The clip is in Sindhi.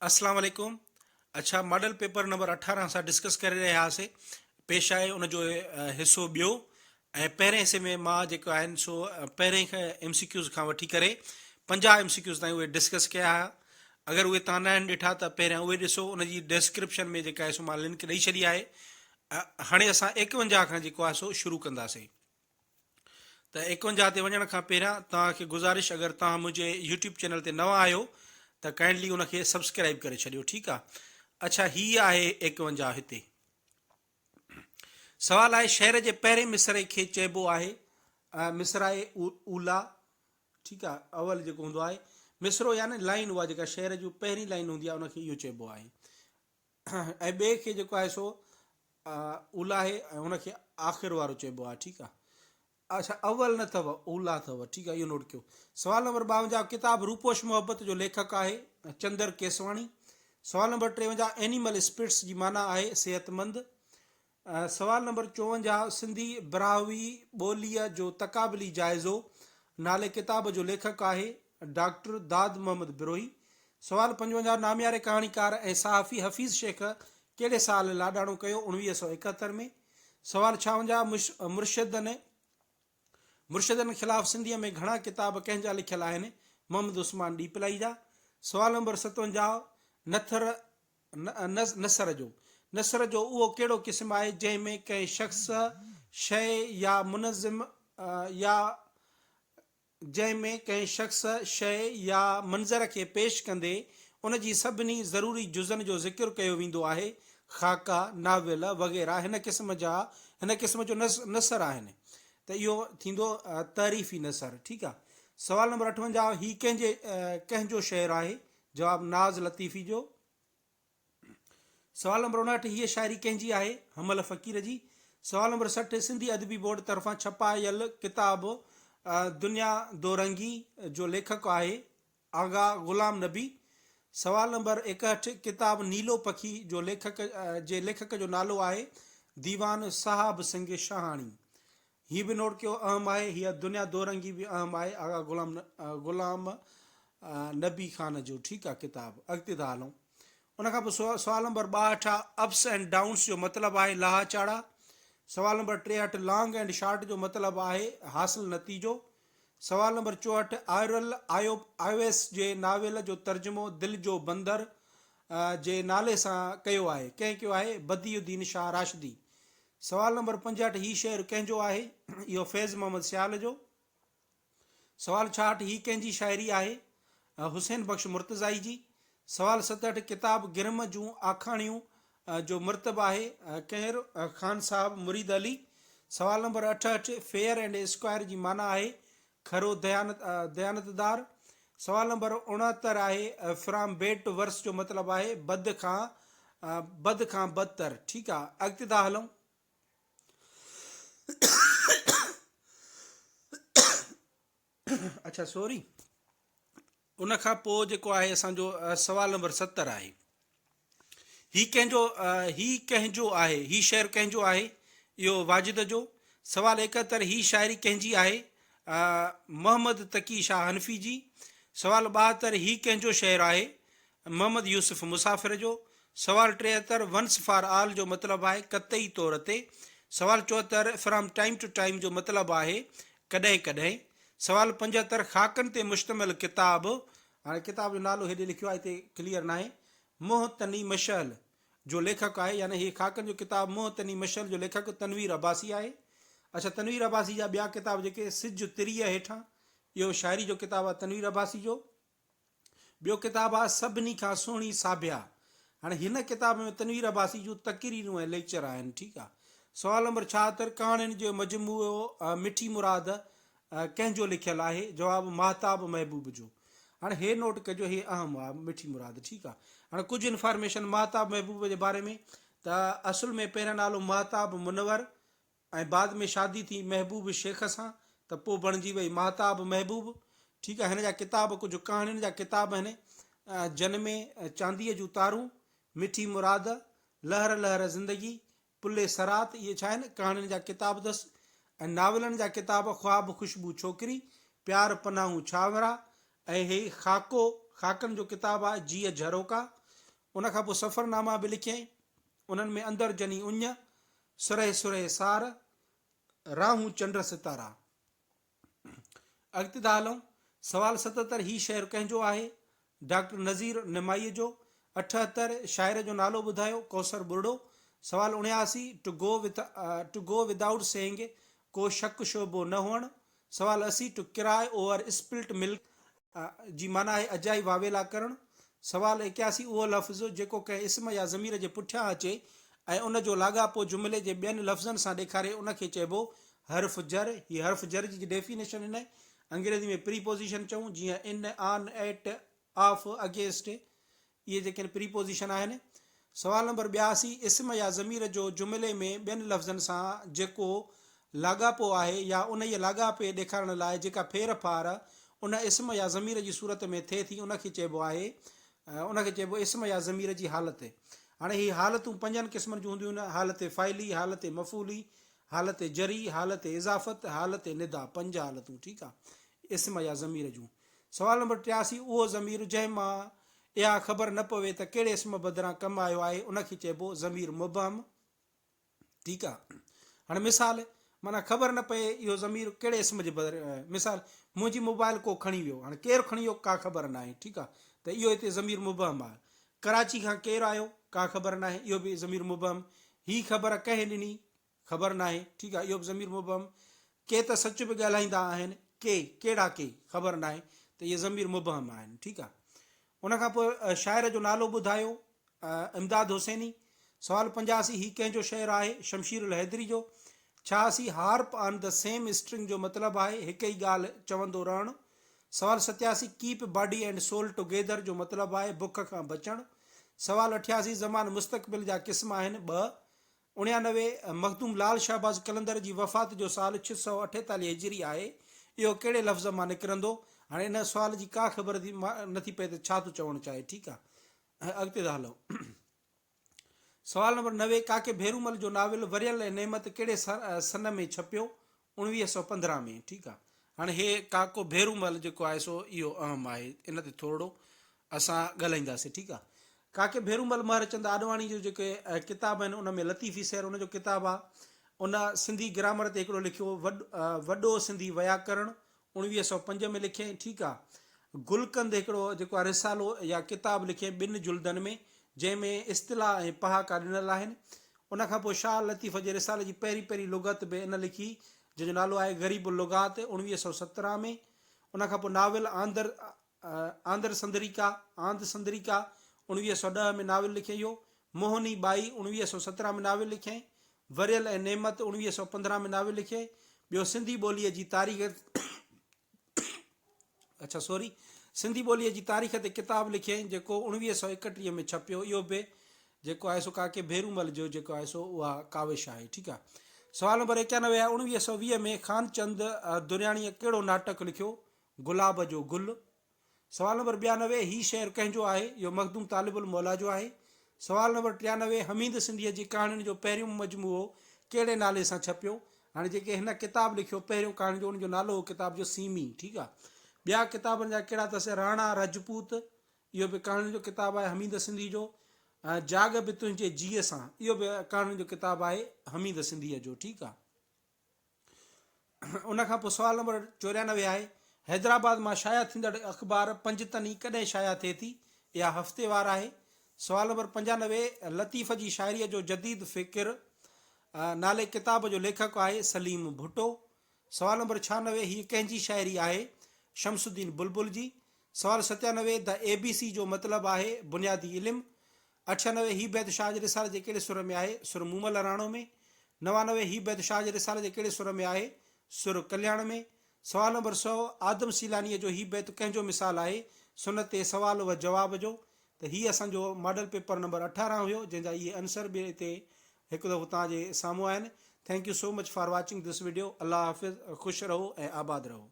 اسلام عليڪم اڇا ماڊل پيپر نمبر 18 اسان ڊسڪس ڪري رهيا هئاسي پيش آهي ان جو حصو ٻيو ۽ پهرين حصي ۾ مان جيڪو آهن سو پهرين کان ايم سي ڪيوز کان وٺي ڪري 50 ايم سي ڪيوز تائين اهي ڊسڪس ڪيا هيا اگر اهي تان ناهن ڏٺا ته پهريان اهي ڏسو ان جي ڊسڪرپشن ۾ جيڪا آهي سو مان لنڪ ڏئي ڇڏي آهي هاڻي اسان 51 کان جيڪو آهي سو شروع ڪنداسين ته 51 تي وڃڻ کان پهريان توهان کي گذارش اگر توهان منهنجي يوٽيوب چينل تي نوان آهيو ته ڪائنڊلي ان کي سبسڪرائب ڪري ڇڏيو ٺيڪ آ اڇا هي آهي 51 هتي سوال آهي شعر جي پهرين مصرعي کي چئبو آهي مصرعي اولا ٺيڪ آ اول جيڪو هوندو آهي مصرعو يعني لائن اها جيڪا شعر جو پهرين لائن هوندي آهي ان کي اهو چئبو آهي ۽ ٻئي کي جيڪو آهي سو اوليٰ آهي ۽ ان کي آخر وارو چئبو آهي ٺيڪ آهي اڇا اول نه اٿو اوليٰ اٿو ٺيڪ آهي اهو نوٽ ڪيو سوال نمبر 52 ڪتاب روپوش محبت جو ليکڪ آهي چندر ڪيسواڻي سوال نمبر 53 اينيمل اسپرٽس جي معنيٰ آهي صحتمند سوال نمبر 54 سنڌي براهوي ٻوليء جو تقابلي جائزو نالي ڪتاب جو ليکڪ آهي ڊاڪٽر داد محمد بروهي. سوال 55 نامياري ڪهاڻيڪار ۽ صحافي حفيظ شيخ ڪهڙي سال لاڏاڻو ڪيو 1971 ۾. سوال 56 مرشدن مرشدن خلاف سنڌيء ۾ گهڻا ڪتاب ڪنهن جا لکيل آهن محمد عثمان ڏيپلائي جا. سوال نمبر 57 نٿر نثر جو، نثر جو اهو ڪهڙو قسم آهي جنهن ۾ ڪنهن شخص، شيء يا منظم يا جنهن ۾ ڪنهن شخص، شيء يا منظر کي پيش ڪندي ان جي سڀني ضروري جزن جو ذڪر ڪيو ويندو آهي، خاڪا، ناول وغيره هن قسم جا هن قسم جو نثر آهن ته اهو ٿيندو تعريفي نثر ٺيڪ آهي. سوال نمبر 58 هي ڪنهن جي ڪنهن جو شعر آهي؟ جواب ناز لطيفي جو. سوال نمبر 59 هيء شاعري ڪنهن جي آهي؟ حمل فقير جي. سوال نمبر 60 سنڌي ادبي بورڊ طرفان ڇپايل ڪتاب دنيا دورنگي جو ليکڪ آهي آغا غلام نبي. سوال نمبر 61 ڪتاب نيلو پکي جو ليکڪ جي ليکڪ جو نالو آهي ديوان صاحب سنگهه شاهاڻي. هي به نوٽ ڪيو اهم آهي هيء دنيا دورنگي به اهم آهي آغا غلام غلام نبي خان جو ٺيڪ آ ڪتاب اڳتي ٿا هلون ان کان پوء سوال نمبر 62 آ اپس اينڊ ڊائونس جو مطلب آهي لاها چاڙها سوال نمبر 63 لانگ اينڊ شارٽ جو مطلب آهي حاصل نتيجو سوال نمبر 64 آئرل آيو آيويس جي ناول جو ترجمو دل جو بندر جي نالي سان ڪيو آهي ڪنهن ڪيو آهي بديع الدين شاهه راشدي سوال نمبر 65 هي شعر ڪنهن جو آهي؟ اهو فيض محمد سيال جو. سوال 66 هي ڪنهن جي شاعري آهي؟ حسين بخش مرتضائي جي. سوال 67 ڪتاب گرم جون آکاڻيون جو مرتب آهي ڪنهر؟ خان صاحب مريد علي. سوال نمبر 68 فيئر اينڊ اسڪوائر جي معنيٰ آهي کرو ديانتدار. سوال نمبر 69 آهي فرام بيڊ ٽو ورس جو مطلب آهي بد کان بد کان بدتر ٺيڪ آ اڳتي ٿا هلون. اڇا سوري ان کان پوء جيڪو آهي اسان جو سوال نمبر 70 آهي هي ڪنهن جو هي ڪنهن جو آهي هي شعر ڪنهن جو آهي اهو واجد جو سوال 71 هي شاعري ڪنهن جي آهي محمد تقي شاهه حنفي جي سوال 72 هي ڪنهن جو شعر آهي محمد يوسف مسافر جو سوال 73 ونس فار آل جو مطلب آهي قطعي طور تي سوال 74 فرام ٽائيم ٽو ٽائيم جو مطلب آهي ڪڏهن ڪڏهن سوال 75 خاڪن تي مشتمل ڪتاب هاڻي ڪتاب جو نالو هيڏي لکيو آهي هتي ڪليئر ناهي منهن تني مشعل جو ليکڪ آهي يعني هي خاڪن جو ڪتاب منهن تني مشعل جو ليکڪ تنوير عباسي آهي. اڇا تنوير عباسي جا ٻيا ڪتاب جيڪي سج تريء هيٺان اهو شاعري جو ڪتاب آهي تنوير عباسي جو. ٻيو ڪتاب آهي سڀني کان سهڻي ساڀيا. هاڻي هن ڪتاب ۾ تنوير عباسي جون تقريرون ۽ ليڪچر آهن ٺيڪ آهي. سوال نمبر 76 ڪهاڻين جو مجموعو مٺي مراد ڪنهن جو لکيل آهي؟ جواب ماهتاب محبوب جو. هاڻي هي نوٽ ڪجو هي اهم آ مٺي مراد ٺيڪ آ. هاڻي ڪجهه انفارميشن ماهتاب محبوب جي باري ۾ ته اصل ۾ پهريان نالو ماهتاب منور ۽ بعد ۾ شادي ٿي محبوب شيخ سان ته پو بڻجي وئي ماهتاب محبوب ٺيڪ آ. هن جا ڪتاب ڪجهه ڪهاڻين جا ڪتاب آهن جن ۾ چانديء جون تارون، مٺي مراد، لهر لهر زندگي، پلي سرات اهي ڇا آهن؟ ڪهاڻين جا ڪتاب اٿس ۽ ناولن جا ڪتاب خواب خوشبو ڇوڪري، پيار پناهون ڇانورا ۽ هي خاڪو، خاڪن جو ڪتاب آهي جيء جهروڪا. ان کان پوء سفرناما به لکيائين. انهن ۾ اندر جني اڃ، سرهي سرهي سار، راهون چنڊ ستارا. اڳتي ٿا هلون. سوال 77 هي شعر ڪنهن جو آهي؟ ڊاڪٽر نذير نمائيء جو. 78 شاعر جو نالو ٻڌايو؟ ڪوثر ٻرڙو. سوال 79 to go with to go without saying ڪو شڪ شعبو نه هئڻ. سوال 80 to cry over spilt milk جي معنيٰ آهي اجائي واويلا ڪرڻ. سوال 81 اهو لفظ جيڪو ڪنهن اسم يا ضمير جي پٺيان اچي ۽ ان جو لاڳاپو جملي جي ٻين لفظن سان ڏيکاري ان کي چئبو حرف جر. هي حرف جر جي ڊيفينيشن هن انگريزي ۾ پريپوزيشن چئون جيئن in, on, at, of, against اهي جيڪي آهن پريپوزيشن آهن. سوال نمبر 82 اسم يا ضمير جو جملي ۾ ٻين لفظن سان جيڪو لاڳاپو آهي يا انهيء لاڳاپي ڏيکارڻ لاء جيڪا ڦير ڦار ان اسم يا ضمير جي صورت ۾ ٿئي ٿي ان کي چئبو آهي ان کي چئبو اسم يا ضمير جي حالت. هاڻي هي حالتون پنجن قسمن جون هونديون آهن، حالت فاعلي، حالت مفعولي، حالت جري، حالت اضافت، حالت ندا، پنج حالتون ٺيڪ آ اسم يا ضمير جون. سوال نمبر 83 اهو ضمير جنهن مان اها خبر نه پوي ته ڪهڙي اسم بدران ڪم آيو آهي ان کي چئبو ضمير مبهم ٺيڪ آ هاڻي مثال معنيٰ خبر نه پئي اهو ضمير ڪهڙي اسم جي بدر مثال منهنجي موبائل ڪو کڻي ويو هاڻي ڪير کڻي ويو ڪا خبر ناهي ٺيڪ آ ته اهو هتي ضمير مبهم آ ڪراچي کان ڪير آيو ڪا خبر ناهي اهو به ضمير مبهم هي خبر ڪنهن ڏني خبر ناهي ٺيڪ آ اهو به ضمير مبهم ڪي ته سچ به ڳالهائيندا آهن ڪي ڪهڙا ڪي خبر ناهي ته اهي ضمير مبهم آهن ٺيڪ آ ان کان پوء شاعر جو نالو ٻڌايو امداد حسيني سوال 85 هي ڪنهن جو شعر آهي شمشير الحيدري جو 86 harp on the same string جو مطلب آهي هڪ ئي ڳالهه چوندو رهڻ سوال 87 keep body and soul together جو مطلب آهي بک کان بچڻ سوال 88 زمان مستقبل جا قسم آهن ٻه 89، مخدوم لعل شهباز قلندر جي وفات جو سال 648 هجري آهي، اهو ڪهڙي لفظ مان نڪرندو؟ هاڻي ان سوال جي ڪا خبر نه ٿي پئي ته ڇا ٿو چوڻ چاهي. ٺيڪ آ اڳتي ٿا هلون. سوال نمبر 90، ڪاڪي ڀيرومل جو ناول وريل ۽ نعمت ڪهڙي سن ۾ ڇپيو؟ 1915 ۾. ٺيڪ آ هاڻي هي ڪاڪو ڀيرومل جيڪو آهي سو اهو اهم آهي ان تي ٿورڙو اسان ڳالهائينداسين ٺيڪ آ ڪاڪي ڀيرومل مهرچند آڏواڻي جو جيڪي ڪتاب آهن ان ۾ لطيفي سير ان جو ڪتاب آ ان سنڌي گرامر تي هڪڙو لکيو وڏو سنڌي وياڪرڻ 1905 ۾ لکيائين ٺيڪ آ گلقند هڪڙو جيڪو آ رسالو يا ڪتاب لکيائين ٻن جلدن ۾ جنهن ۾ اصطلاح ۽ پهاڪا ڏنل آهن ان کان پوء شاهه لطيف جي رسالي جي پهرين پهرين لغت به ان لکي جنهن جو نالو آهي غريب اللغات 1917 ۾ ان کان پوء ناول آندر آندر سندريڪا، آند سندريڪا، 1910 ۾ ناول لکيائين اهو، موهني ٻائي، 1917 ۾ ناول لکيائين، وريل ۽ نعمت، 1915 ۾ ناول لکيائين، ٻيو سنڌي ٻوليء جي تاريخ اڇا سوري سنڌي ٻوليء جي تاريخ تي ڪتاب لکيائين جيڪو 1931 ۾ ڇپيو اهو به جيڪو آهي سو ڪاڪي ڀيرومل جو جيڪو آهي سو اها ڪاوش آهي ٺيڪ آهي سوال نمبر 91 آهي 1920 ۾ خانچند درياڻيء ڪهڙو ناٽڪ لکيو گلاب جو گل. سوال نمبر 92 هي شعر ڪنهن جو آهي؟ اهو مخدوم طالب الموليٰ جو آهي. سوال نمبر 93 حميد سنڌيء جي ڪهاڻين جو پهريون مجموعو ڪهڙي نالي سان ڇپيو؟ هاڻي جيڪي هن ڪتاب لکيو پهريون ڪهاڻين جو ان جو نالو هو ڪتاب جو سيمي ٺيڪ آ. ٻيا ڪتابن جا ڪهڙا اٿس راڻا رجپوت اهو به ڪهاڻين جو ڪتاب آهي حميد سنڌي جو. جاڳ به تنهنجي جيء سان اهو به ڪهاڻين جو ڪتاب آهي حميد سنڌيء جو ٺيڪ آ. ان کان پوء سوال نمبر 94 آهي، حيدرآباد مان شايع ٿيندڙ اخبار پنجتني ڪڏهن شايع ٿئي ٿي؟ اها هفتيوار آهي. سوال نمبر 95 لطيف جي شاعريء جو جديد فڪر نالي ڪتاب جو ليکڪ آهي سليم ڀٽو. سوال نمبر 96 هيء ڪنهن جي شاعري آهي؟ شمس الدين بلبل جي. سوال 97 the اي بي سي جو مطلب آهي بنيادي علم. 98 هي بيت شاهه جي رسالي جي ڪهڙي سر ۾ آهي؟ سر مومل راڻو ۾. 99 هي بيت شاهه جي رسالي جي ڪهڙي سر ۾ آهي؟ سر ڪلياڻ ۾. سوال نمبر 100 آدم سيلانيء جو هي بيت ڪنهن جو مثال آهي؟ سنت سوال و جواب جو. ته هي اسان جو ماڊل پيپر نمبر 18 هيو جنهن جا اهي انسر به هتي هڪ دفعو توهان جي سامهون آهن. Thank you so much for watching this video. الله حافظ خوش رهو ۽ آباد رهو.